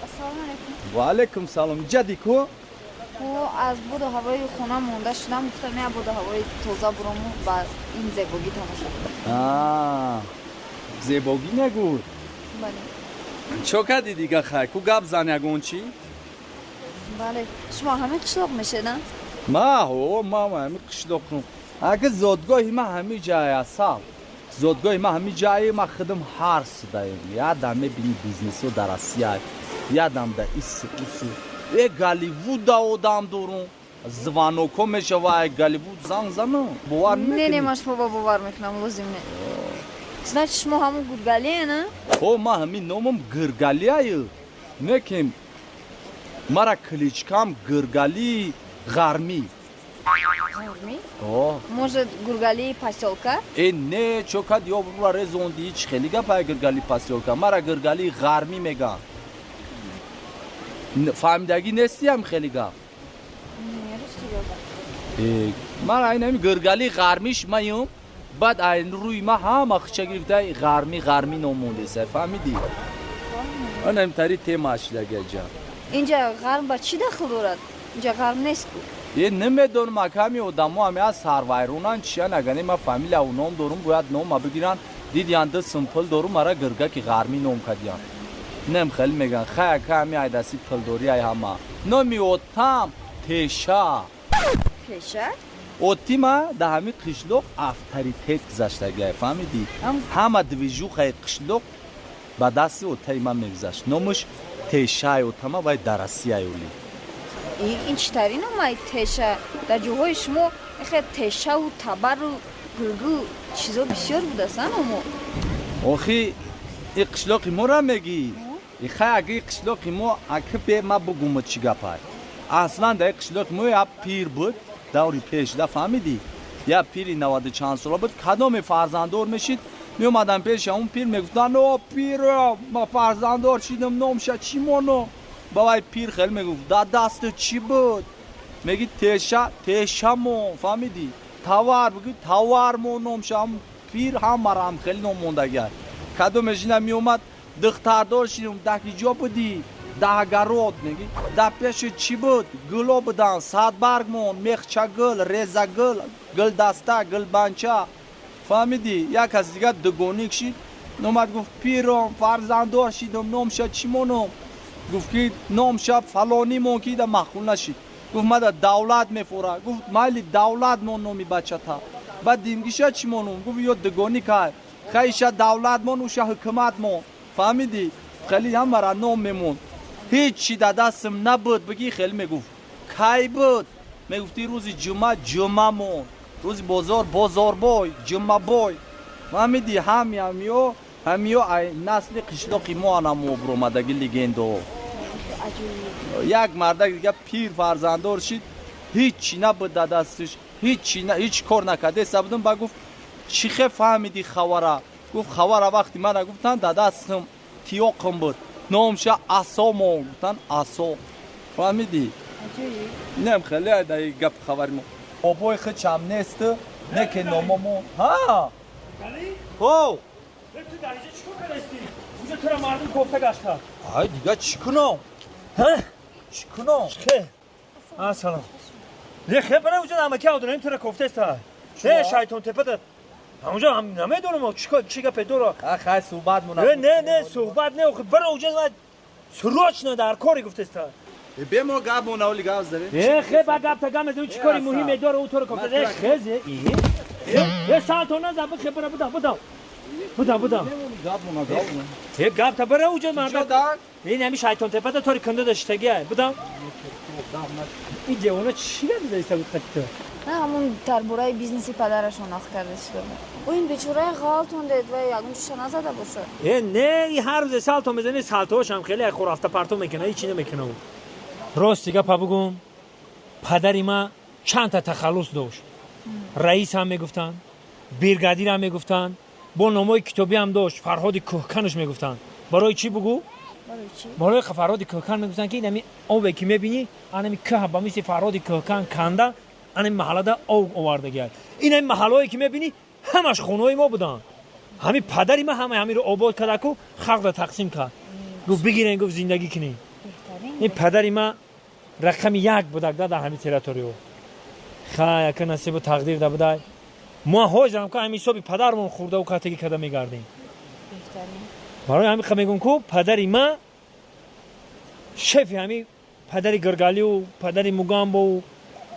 Ассалому алайкум. Ва алайкум салом. Ҷади ку? Аз боду ҳавои хона монда шудам, гуфтам я боду ҳавои тоза бурому ба ин зебогӣ тамошо кунам. Зебогӣ нагӯй. Бале. Чо кардӣ дига, хай ку, гап зан ягон чӣ. Бале, шумо ҳамин қишлоқ мешеда? Ма ҳо, ма ҳамин қишлоқм. Аги зодгоҳи ма ҳамин ҷай асал, зодгоҳи ма ҳамин ҷае. Ма худам ҳар судаем, ядам мебини бизнесо дар Россия, ядам да ису усу э Голливуда одам дорум, звонокҳо мешава, э Голливуд занг занам, бовар Не, не. Мекунӣ? Ман шумо ба бовар мекунам, лозим не. Значит, шумо ҳамун Гургалие, на? Ҳо, ма ҳамин номам Гиргалияю, некем мара кличкам Гиргалии Ғармӣ. Ғармӣ? О. Может, Гургалии посёлка? Э, не, чо кад ёбрура резонди, ҳеч хеле гапай Гиргали посёлка. Мара Гиргалии Ғармӣ меган. Фаҳмидагӣ нестиам хеле гап? Не, рости гап. Э, мара айн ҳами Гиргалии Ғармиш маюм, баъд айн рӯи ма ҳама хича гирифта Ғармӣ, Ғармӣ ном мондеса, фаҳмидӣ? Анам тари тема ашидагаҷа. Инҷа ғарм ба чӣ дахл дорад? Инҷа ғарм нест ку. Е, намедонам, аками одамо ҳами аз сарвайронан чиян. Агане ма фамилияу ном дорум, бояд нома бигиран. Дидиян ду сум пул дорум, мара Гиргаки Ғармӣ ном кардиян. Нем хеле меган, хай, ака, ҳами айдаси пулдорӣ ай ҳама. Номи отам Теша. Теша? Оти ма да ҳами қишлоқ авторитет гузаштагиай, фаҳмидӣ? Ҳама движухаи қишлоқ ба дасти отаи ман мегузашт. Номаш Тешаи отама, вай дар Россияй оли. Ин чӣ тари номай Теша? Дар ҷоҳои шумо эхе тешаву табару гулгу чизо бисёр будааст, а номо? Охи, и қишлоқи моро мегӣ? Хай, аги қишлоқи мо, аки бе ма бугума чӣ гапай. Аслан дар қишлоқи мо як пир буд даври пешда, фаҳмидӣ? Як пири наваду чанд сола буд. Кадоме фарзанддор мешид, меомадан пеши ҳамун пир, мегуфтанд: «О пиро, ма фарзанддор шидам, номша чӣ моно?» Ба вай пир хеле мегуфт: «Да дасту чӣ буд?» Меги: «Теша, теша мон», фаҳмидӣ? «Тавар», бигӯ, «тавар мон номша». Ҳамун пир ҳамарам хеле ном мондагиай. Кадоме жина меомад: «Духтардор шидам», «Да ки ҷо будӣ?» «Да огород». Меги: «Да пеши чӣ буд?» «Гуло будан, садбарг мон, мехчагул, резагул, гулдаста, гулбанча», фаҳмидӣ? Як кас дигар дугоник шид, номад, гуфт: «Пиром, фарзанддор шидам, номша чӣ моном?» Гуфт ки номша фалонӣ мон, ки да маъқул нашид. Гуфт: «Мада давлат мефора». Гуфт: «Майли, давлат мон номи бачата». Баъд димгиша чӣ монум? Гуфт: «Ё дугоник ай, хайша давлат мон, уша ҳукумат мон», фаҳмидӣ? Хеле ҳамара ном мемонд. Ҳеҷ чи да дастам набуд, бигӣ, хеле мегуфт: «Кай буд?» Мегуфтӣ: «Рӯзи ҷумъа ҷумъа мон, рӯзи бозор бозорбой, ҷумъабой», фаҳмидӣ? Ҳами ҳамиё, ҳамиё ай насли қишлоқи мо анамо буромадаги легендо. Як мардак дига пир фарзанддор шид, ҳеҷ чи набуд да дасташ, ҳеҷ чи, ҳеҷ кор накард. Будам ба гуфт: «Чӣ хе фаҳмидӣ хабара?» Гуфт: «Хабара вақти мана гуфтан, да дастам тиёқам буд, номша асо мон, гуфтан асо», фаҳмидӣ? Инам хеле ай гап хабари мо. Бобои хичам нест, не ки номомо ҳа ҳо. Ту дар инҷа чӣ кор кардасти? Уҷа тура мардум кофта гашта. Ай, дига чӣ кунам? Ҳа? Чӣ кунам? Хе. А, салом. Не, хе, бара уҷа намаки одунем тура кофтаста. Не, шайтон тепада. Ҳамуҷа ҳам намедонам чӣ кор, чӣ гапе дора. А, хай, суҳбат мона. Не, не, не, суҳбат не, охи бара уҷа срочно дар кори гуфтаста. Бе мо гап мона, оли гап задем. Э, хе, ба гап та гап мезанем, чӣ кори муҳиме дора ӯ тура кофта. Э, хезе. Э, салтон наза, бихе, бара, будам, будам. Будам, будам. Гап мона, гап мона. Э, гап та бара уҷа Чо мардак. дар? Ин ҳами шайтон тепада тори кунда даштагия. Будам. Ин девона чӣ гап заиста буд қати ту? На, ҳамун дар бораи бизнеси падарашон нақл карда шуда буд. Ӯ ин бечораи ғалтон дед ва ягон чиша назада бошад. Э, не, и ҳар рӯзе салто мезани, салтоошам хеле хурафта парто мекуна, ҳечи намекуна ӯ. Рости гапа бугум, падари ма чандта тахаллус дошт. Раис ҳам мегуфтанд, бригадир ҳам мегуфтанд, бо номҳои китобӣ ҳам дошт, Фарҳоди Кӯҳканаш мегуфтанд. Барои чӣ бугӯ? Барои Фарҳоди Кӯҳкан мегуфтанд, ки инами обе ки мебинӣ, анами кӯҳ ба мисли Фарҳоди Кӯҳкан канда, анами маҳаллада об овардагиад. Инами маҳаллое ки мебинӣ, ҳамаш хонаҳои мо буданд. Ҳами падари ма ҳама ҳамиро обод кардаку халқро тақсим кард. Гуфт, бигирен, гуфт, зиндагӣ кунем. Ин падари ма рақами як будак да дар ҳами территориё. Хай, ака, насибу тақдир да будай. Мо ҳозирам ку ҳами ҳисоби падармон хӯрдаву катагӣ карда мегардем. Барои ҳами қа мегӯм, ку падари ма шефи ҳами падари Гиргалиу, падари Мугамбову,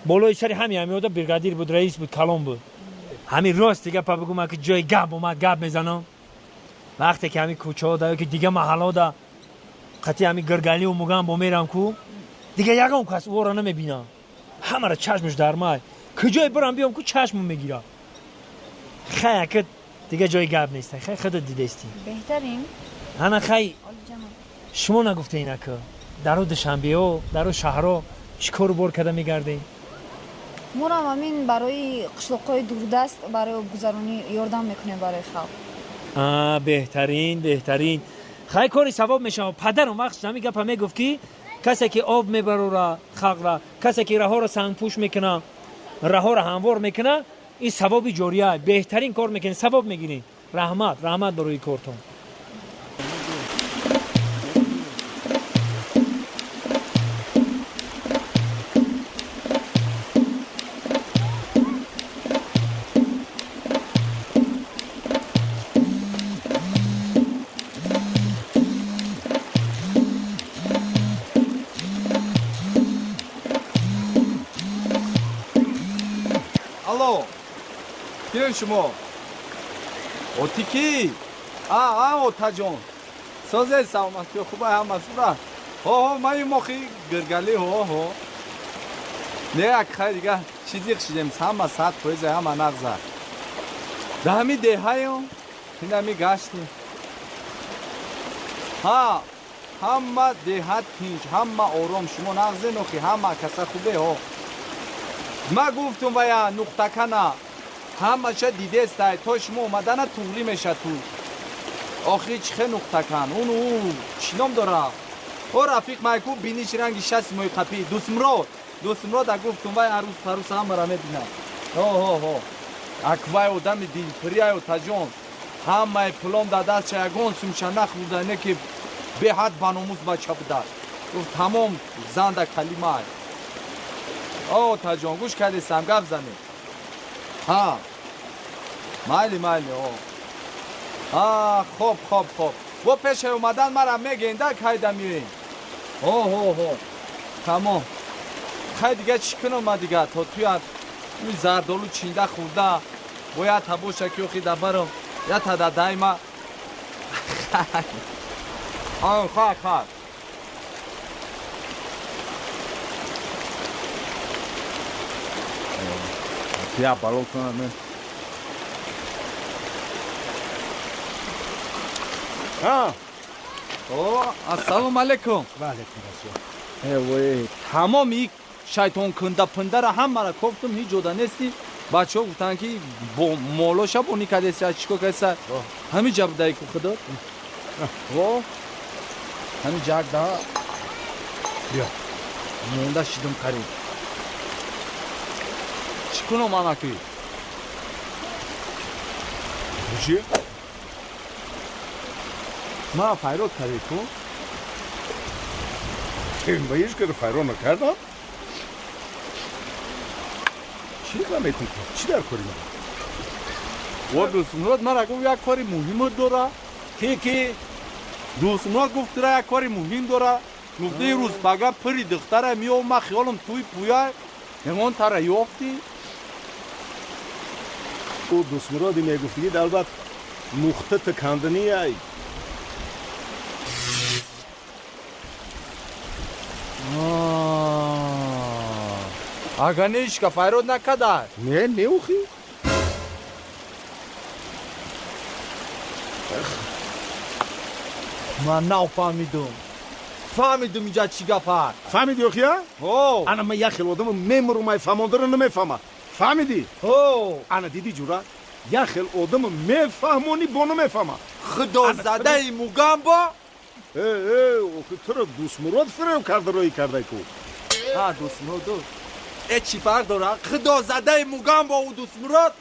болои сари ҳами ҳамиода бригадир буд, раис буд, калон буд. Ҳами рости гапа бигӯм, аки ҷои гап омад, гап мезанам. Вақте ки ҳами кӯчаҳода ё ки дига маҳаллода қатъи ҳами Гиргалиу Мугамбо мерам ку, дига ягон кас ӯро намебинам. Ҳамара чашмаш дар май. Куҷое бирам биём ку, чашму мегирам. Хай, ака, дига ҷои гап нест. Хай, худат дидестӣ. Беҳтарин. Ана, хай, шумо нагуфтаин, ака, дару Душанбеҳо, дару шаҳрҳо чӣ кору бор карда мегардем? Морам ҳамин барои қишлоқҳои дурдаст, барои обгузаронӣ ёрдам мекунем барои халқ. Беҳтарин, беҳтарин. Хай, кори савоб мешавад. Падарам вақт ҳамин гапа мегуфт, ки касе ки об мебарора халқра, касе ки раҳоро сангпӯш мекуна, раҳоро ҳамвор мекуна, ин савоби ҷория. Беҳтарин кор мекунед, савоб мегиред. Раҳмат, раҳмат барои кортон. Алло, киен шумо? Оти ки? А, отаҷон. Созе, саломатӣ, хуба, ҳама суда? Ҳо, ҳо, ман мохи Гиргалӣ, ҳо, ҳо. Не, як хай дига чизи шидем, ҳама 100%, ҳама нағза. Да ҳами деҳаём, инами гашти. Ҳа, ҳама деҳа тинҷ, ҳама ором, шумо нағзе нохи, ҳама каса хубе, ҳо. Ма гуфтум вая нуқтакана, ҳамаша дидестай, то шумо омадана туғрӣ меша ту. Охири чихе нуқтакан? Он ӯ чӣ ном дора? О, рафиқ майку, биниш ранги шаси мои қапи, Дусмрод. Дусмрод а гуфтум, вай арӯз парӯз ҳамара мебинад. Ҳо, ҳо, ҳо. Аквай одами дилпирӣ ай, отаҷон. Ҳамаи пулом дар дастша, ягон сумша нахӯрда, не ки беҳад баномус бача буда. Гуфт, тамом занда калимай. О, отаҷон, гӯш кардесам, гап занед. Ҳа. Майли, майли, о. А, хоб, хоб, хоб. Бо пешаи омадан мара мегенда, кайда миёем. Ҳо, ҳо, ҳо. Тамом. Хай, дига чӣ кунам ма дига? То туя уи зардолу чинда хӯрда, бояд та боша ки охи дабарам. Я та дадайма. А, хай, хай. Я балон кунам. А, О, ассалому алайкум. ва алайкум ассалом. Э, вой, тамоми шайтон кунда пундара ҳамара кофтум, ҳеҷ ҷода нести. Бачаҳо гуфтанд, ки бо молоша бо никадеса, чико каса. Ҳами ҷа будай ку худо. Во. Ҳами ҷак да. Биё. Монда шидум қариб. Чӣ кунам анаки? Чӣ? Ма файрод кардӣ ту? Ба ҳеҷ кара файрон накардам. Чӣ ғам метун? Чӣ дар кори ман? О, Дӯстмурод мара гуфт, як кори муҳим дора. Ки, ки? Дӯстмурод гуфт, тура як кори муҳим дора. Гуфти, рӯз пага пири духтара миёв, ма хиёлам туи пӯя ягон тара ёфтӣ. Ӯ Дӯстмуроди мегуфтигид, албат нуқта тиканданӣ ай. Ага, не, ишка файрод накарда. Не, не, охи. Ман нафаҳмидум. Фаҳмидум, инҷа чӣ гапа. Фаҳмидӣ охия? Ҳо. Ана ман як хел одама мемурум, ай фаҳмондаро намефаҳмад. Фаҳмидӣ? Ҳо. Ана дидӣ, ҷура, як хел одама мефаҳмонӣ, бо намефаҳмад. Худозадаи Мугамбо. Э, э, охи туро Дӯстмурод фиреб карда, роҳӣ кардай ку. Ҳа, Дӯстмурод. Э, чӣ фарқ дора? Худозадаи Мугамбову Дӯстмурод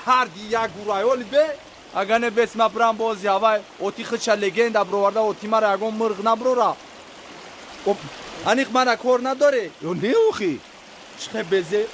ҳарди як гурайоли бе. Агар не, бес ма бирам бози ҳавай оти худша легенда бироварда, оти мара ягон мирғ наброра. Аниқ мана кор надоре. Ё не, охи? Чихе безе.